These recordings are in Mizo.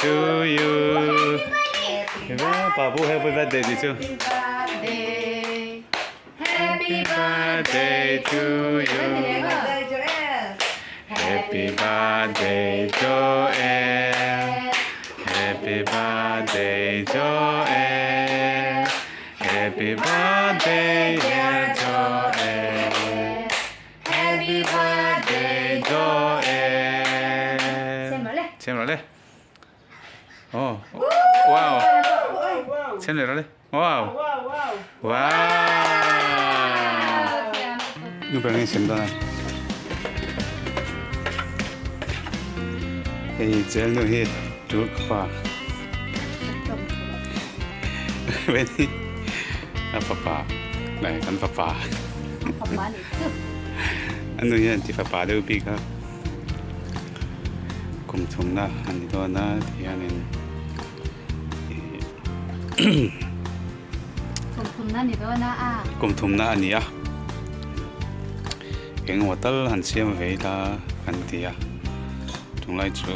to you. Babu happy birthday ti chu. Happy birthday to you. Happy birthday Joel. Happy birthday Joel. Happy birthday dear Joel. Happy birthday Joel. Xem rồi đi. Oh. Wow. Xem rồi đi. Wow. Wow. Nu ber nge sem dawn a. Hei Joel nu hi tul ka pa. Veni a fapa nai kan fapa. Fapa ni chu. A nu hian ti fapa deuh bik a. Kum thumna a ni dawn a ti hianin Kum thumna ni dawn a a. Kum thumna a ni a. Engemaw tal han siam ve ila kan ti a. Tunglai chu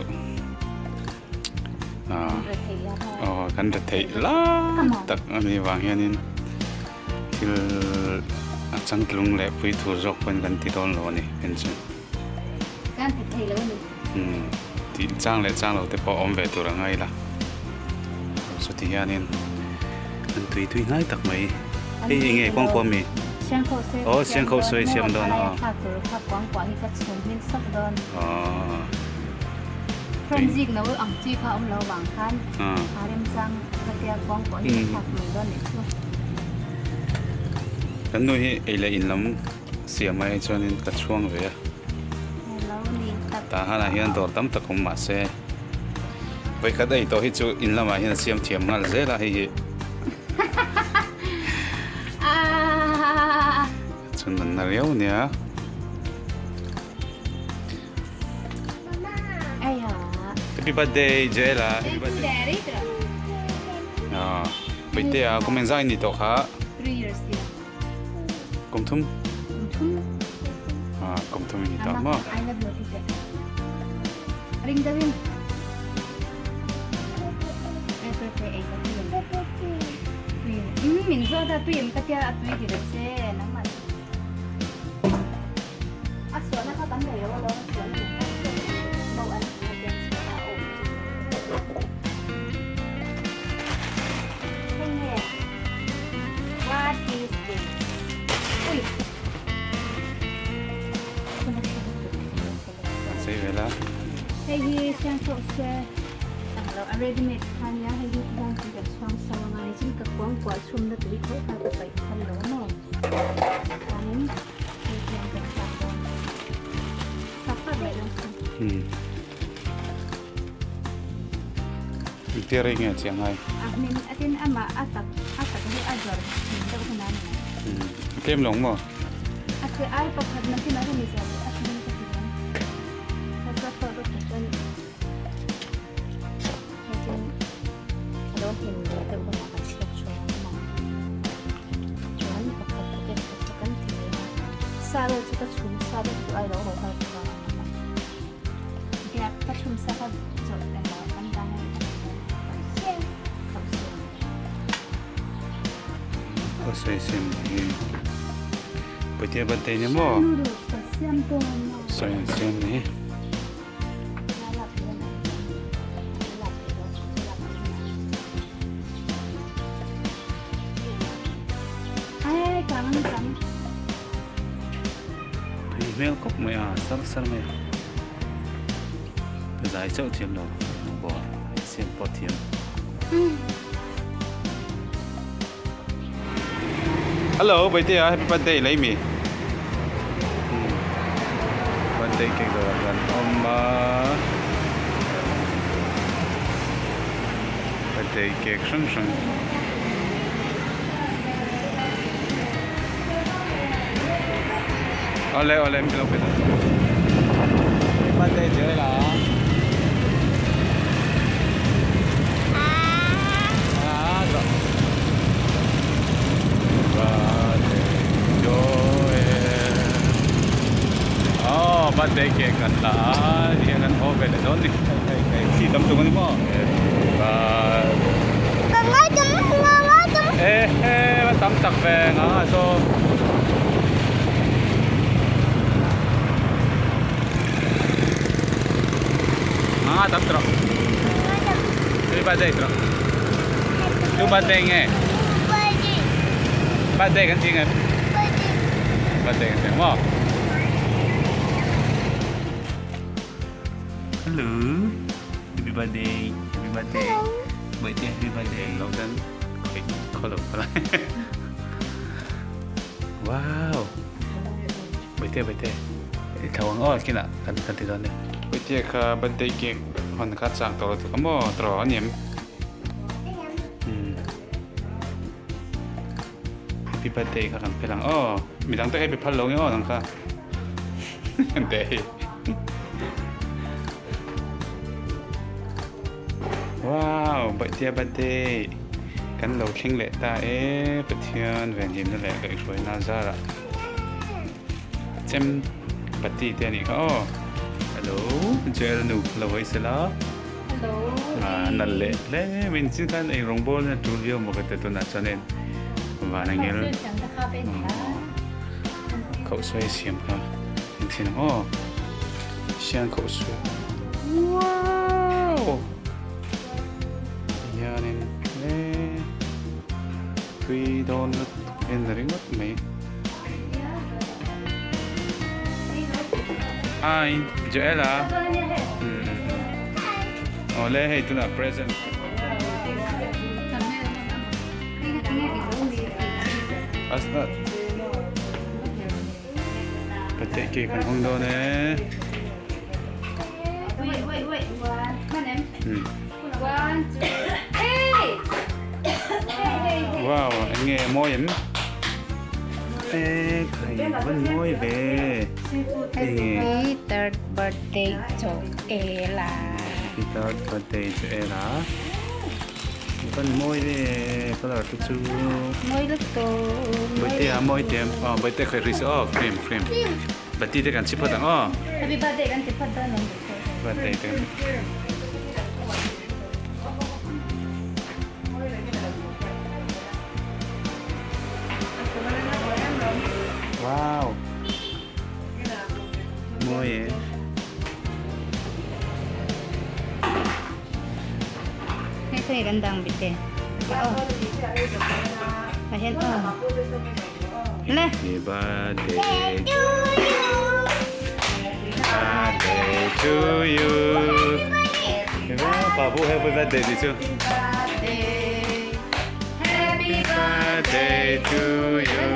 aw kan re theih lai tak a nih vang hianin thil a changtlung leh pui tur zawk pawhin kan ti dawn lo a ni en chu. Kan ti thei lo a ni. Umm tih chang leh chang lo te pawh awm ve tur a ngai la. Chuti hianin an tui tui hnai tak mai. Hei enge kawngkuah mi? Aw siangkho sawi siam dawn a. Aw. Kan nu hi ei leh in lam siam ai chuanin ka chhuang ve a. Tah hanah hian dawr tam tak awm mahse vawikhat a intawh hi chu in lamah hian a siam thiam nghal zel a hei hi. Chun an na riau nia. Happy birthday Joela. Happy birthday. Ah, Paite a kum engzah in ni tawh kha? 3 years dia. Kum thum? Kum thum. Ah, kum thum in ni tawh maw? I love you ti Ring dawin. Min zo da tuim ka tia a tui ti da che nangman. A suahna kha kan nei lo a lawm a suahna ni kha bo an ti a tiang suahna a awm chu. Hei nge what is this? Ui. Sei ve la. Hei hi siang chawh se ang lo a ready made kha nia hei hi tihian chu kan chhuang sa anga ni chin ka kuang kuah chhum na tui tho kha ka paih phal lo maw. Chuanin hei hian kan thlak dawn. Thlak phak mai dawn chu. Hmm. Engtia rei nge chiang ai? A hmin atin amah a tak a tak hi a zawr hmin deuh hun a ni mai. Hmm. A tlem lo maw? A che ai pakhat na tin a hemi zawr leh a hmin ka ti dawn. Ka zawt tawh deuh ta chuan hei chin a lo hmin ve deuh hunah kan chhuak chhuak ang maw? Chuan pakhat packet khat kha kan ti mai a. Sa vel chu ka chhum sa vek duh ai lo haw nghal ta vang ang a. Biak ka chhum sa kha chawlh engmah kan dah ngai a ni. Ka sawi sem hi Paite birthday ni maw? Sawi an siam ni. Tui hmel kawp mai a sar sar mai a ka zai chauh thiam lo bawr a siam pawh thiam. Hello Baitea happy birthday lei mi birthday cake dawrah kan awm a birthday cake hrang hrang. Awle awle min lo pe dawn. Happy birthday Joel-a. Birthday Joel. Oh birthday cake kan la a, tihian kan haw ve leh dawn ni. Hei hei hei. tam tuk ani maw? Ka ngai tam nga ngai tam. E he va tam tak ve nga nga saw. Nga nga tam trawh. Happy birthday trawh. Tu birthday nge. Birthday. Birthday kan ti nge. Birthday. Birthday kan ti maw. Hello. Happy birthday. Happy birthday. Birthday happy birthday. Lo dan khoi kholo pala. Wow. Birthday birthday. Tho ang aw kina kan kan ti dawn ni. Birthday kha birthday cake hon kha chak tawh lo tuk a maw tawh a niam. Happy birthday kha kan phel ang aw. Midang te happy phal lo nge aw nang kha. Te. Wow, birthday birthday. Kan lo thleng leh ta e Pathian venhimna leh kaihhruaina zarah. Chem pati te anih kha aw. Hello, Joel nu lo hawi sela. Hello. Ah, nal leh hle mai in chin khan ei rawng bawl na tul viau maw ka ti tunah chuan in van angel khoh sawi siam kha in chin ang aw. Sian khoh sawi. Wow! Hianin hle tui dawn lutuk en ringawt mai. Hi, Joela. Awle hei tunah present. Asna. Pate ke kan hawng dawn e. Wait, wait, wait. One, two, hey! Wow, eng nge a mawi em? E khai van mawi ve. Eng nge? Happy third birthday to Ella. Happy third birthday to Ella. Van mawi ve color te chu. Mawi lutuk. Birthday a mawi te em? Aw birthday khai ri se aw cream cream. Bati te kan chhi phawt ang aw. Happy birthday kan ti phawt dawn em? Birthday te kan ti. Wow. Mawi e. Hei khawi kan dang bik te. Aw. A hian aw. Le. Happy birthday to you. Birthday to you. Babu happy birthday ti chu. Happy birthday to you.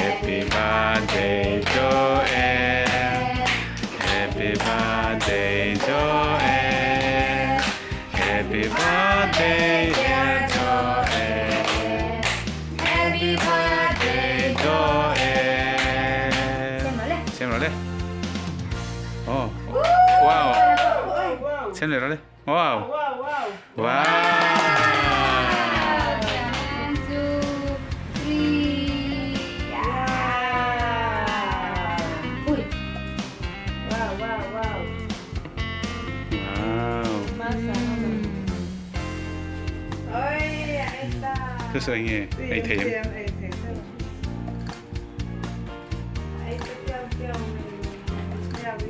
Happy birthday Joel. Happy birthday Joel. Happy birthday dear Joel. Happy birthday Joel. Xem rồi đấy. Oh. Wow. Xem rồi đấy. Wow. Wow. One, two, three. Ui. Wow. Chu sawi nge ei thei em?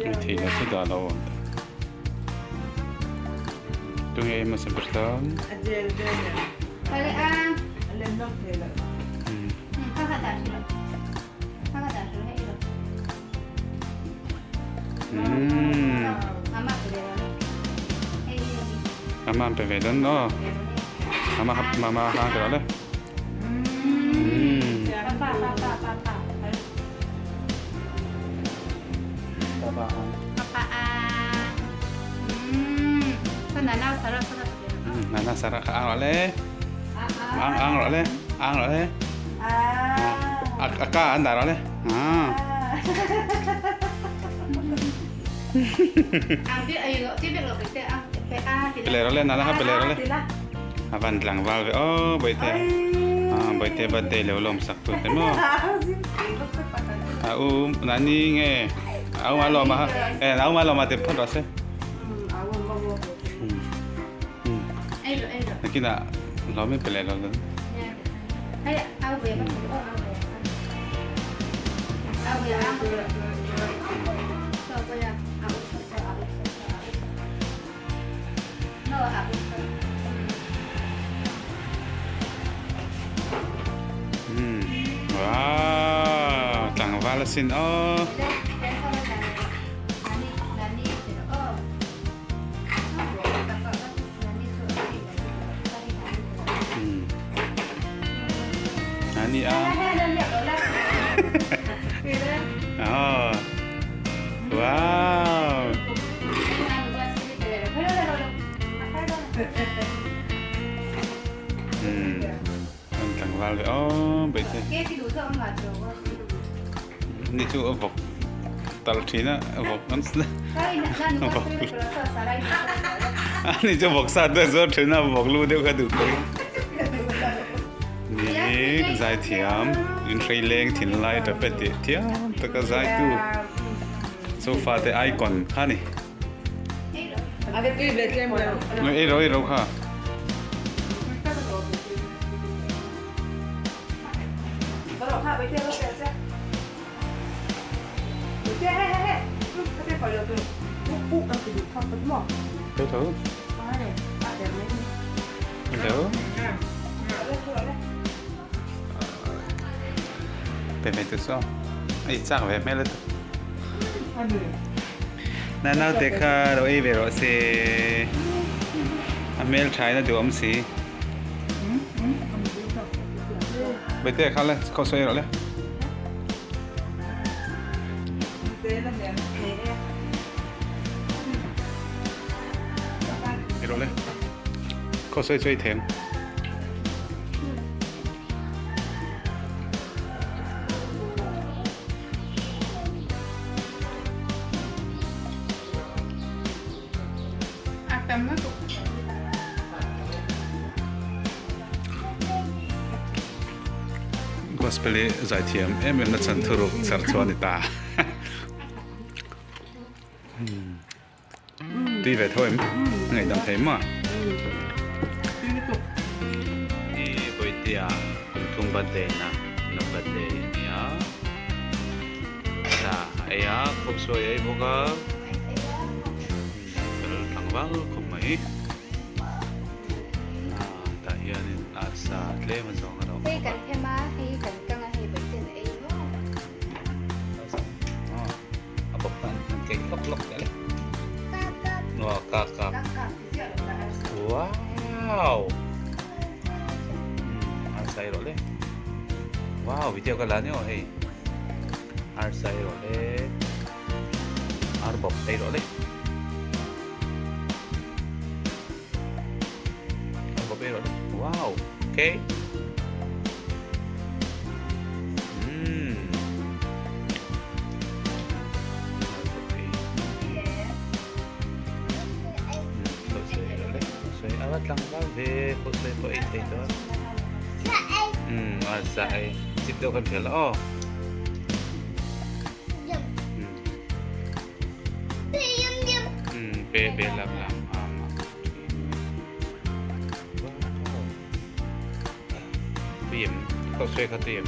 Ei thei lo chu dah lo awm ta. Tunge ei hmasa ber tan. Mama an pe ve dawn aw. Mama kha mama kha an pe rawh le. Nana Sara kha ang rawh le. Ang ang rawh le. Ang rawh le. A ka an dah rawh le. Pe leh rawh le nana kha pe leh rawh le. A van tlangval ve aw Bawihte. Bawihte birthday lo lawm sak tu te maw. A u nani nge a u malawma kha e a u malawma te phawt rawh se. Nakinah hlawm in pe leh lo dawn. Wow, tlangval asin aw. Ani a. Oh. Wow. An tlangval ve aw beite. Ni chu a vawk tal thin a a vawk an vawk ani chu vawk sa te zawr thin a vawk lu deuh kha duh thei ni zai thiam in hrei leng thin lai ta pe tih thiam taka zai tu sofa te icon kha ni ei ro ei ro kha. Hello. Pe ve tu so. Ei chak ve hmel tu. Na nau te kha ro ei ve rawh se. A hmel tha in a duh awm si. Bete kha le khaw sawi rawh le. Ei rawh le. Khaw sawi chu ei thei ang. Gospel hi zaithiam em em na chhan thuruk char chu a ni ta. Tui ve tho em? Ngaihdam thei maw? Hi Bawitea kum thum birthday na na birthday a ni a. Sa a ei a, khawp sawi a ei bawk a. Fel tlangval khawp mai. Tah hianin arsa tlem a zawng a lo awm bawk a. Hei kan them a, hei kan kang a, hei Bawitea na ei maw? A bawk tan an keng hlawk hlawk teh le. Nuah kak kak. Wow. Arsa ei rawh le. Wow, video ka la ni aw hei. Arsa ei rawh le. Ar bawk ei rawh le. Ar bawk ei rawh le. Wow. Okay. Tui em, khawh sawi kha tui em.